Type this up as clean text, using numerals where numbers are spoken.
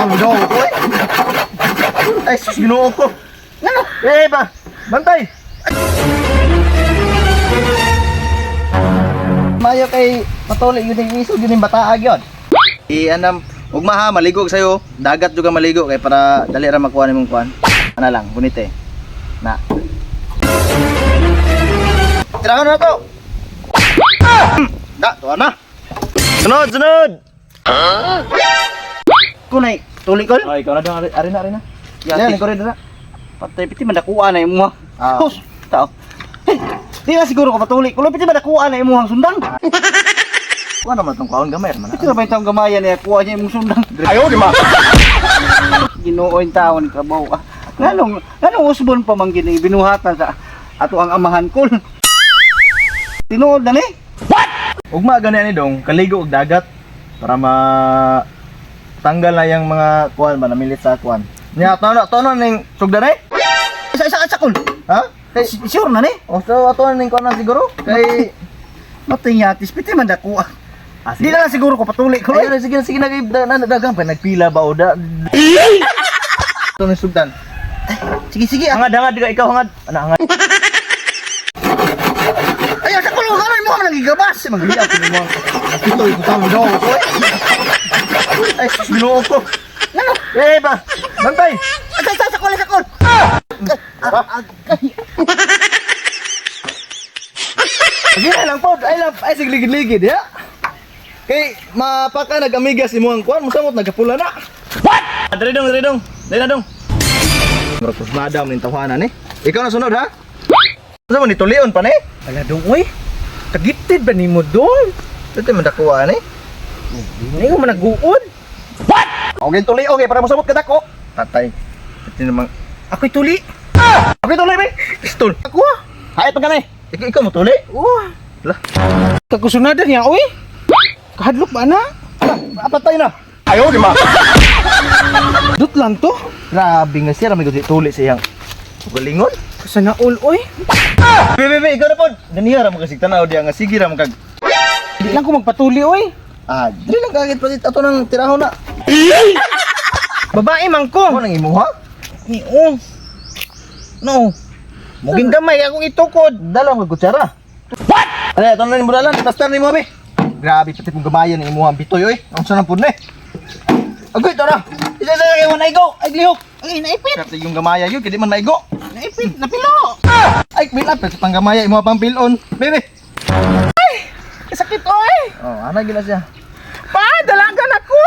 Ginoo ko eh. Ay, sus, Ginoo ko. Ngano? Eh, ba? Bantay. Mayo kay patuloy yun yung isog yun yung bataag yun. I anam ugma ha maligo sayo, dagat juga maligo kay para dali ra makuha nimong kuan. Ana lang, gunite. Na. Tirahan na to. Ah! Da, tuwa na. Sunod, sunod. Kunay, tuli kol. Ay, ikaw na dong, ari na, ari na. Yati. Yan, ikaw rin na. Patay piti man nakuha na imo. Ah. Hus, tao. Eh, di na siguro ko patuli. Kulo piti man nakuha na imo ang sundang. Kuha naman tong kaon gamay man. Piti na ba yung gamayan niya kuha niya imong sundang. Ayaw, di ma. Ginoo yung tao ni trabaho ka. Nganong usbon pa man gini binuhatan sa ato ang amahan kol. Tinuod na ni. Ugma gani ani dong, kaligo og dagat para ma tanggal na yung mga kuan ba namilit sa kuan. Nya tono tono ning sugdan eh. Isa isa isa kol. Ha? Kay Sure na ni. oh, so ato na ning kuan na siguro. Kay Matay yatis piti man nakuha. Ah, Di na lang siguro ko patuli ko. Ayun, sige sige nag na, na, dagang pa nagpila ba o da. Ito ning sugdan. Sige sige ah. Hangad hangad ikaw hangad. Ana hangad. Ay, sa kulo gano'n mo man nagigabas. Magliya ko nimo. Ito ikaw daw ko. Ay, sus, Ginoo ko. Ngano? Eh ba? Bantay. Sa sa sa kulo sa kulo. Sige na lang pod. Ay lang, ay sige ligid-ligid ya. Kay mapaka nag-amigas imo ang kuan, musamot nagkapula na. What? Dali dong, dali dong. Dali na dong. Murag kusmada man ning tawhanan ni. Ikaw na sunod ha. Unsa man nitulion pa ni? Ala dong oy. Tagitid ba nimo dong? Dito man dakuha ni. Hindi ko man naguod. Okay, tuli okay para mosamot ka dako. Patay. Ito namang Ako'y tuli. Okay, tuli be. Pistol. Ako ah. Hay pa gani. Ikaw, ikaw mo tuli. Oh. Lah, Kakusunada niya oy. Kahadlok ba na? ah, patay na. Ayaw, di ma. Dut lang to. Grabe nga siya, may tuli sa iyang galingon. Kasanaol oy. Be, be, be, ikaw na pod. Ganiya ra mo kasi tanaw diya nga sige ra mo kag. Di lang ko magpatuli oy. Ah, dili lang kagit pa ato nang tirahon na. Babae man ko. Mo nang imuha? Ni oh. No. Muging gamay akong itukod. Dala mo kutsara. What? Ano, ato na nimo dalan, tastar nimo be. Grabe pati pong gamayan ang imuha ang bitoy oy. Unsa nang pud ni? Agoy tara. Isa sa kay wanay go. Ay lihok. Ay, naipit. Pati yung gamaya yun, kaya di man maigo. Naipit, napilo. Ay, wait lang, pati pang gamaya imuha pang pilon. Bebe. Sakit oy. Oh, ana gila siya. Pa, dalagan ako.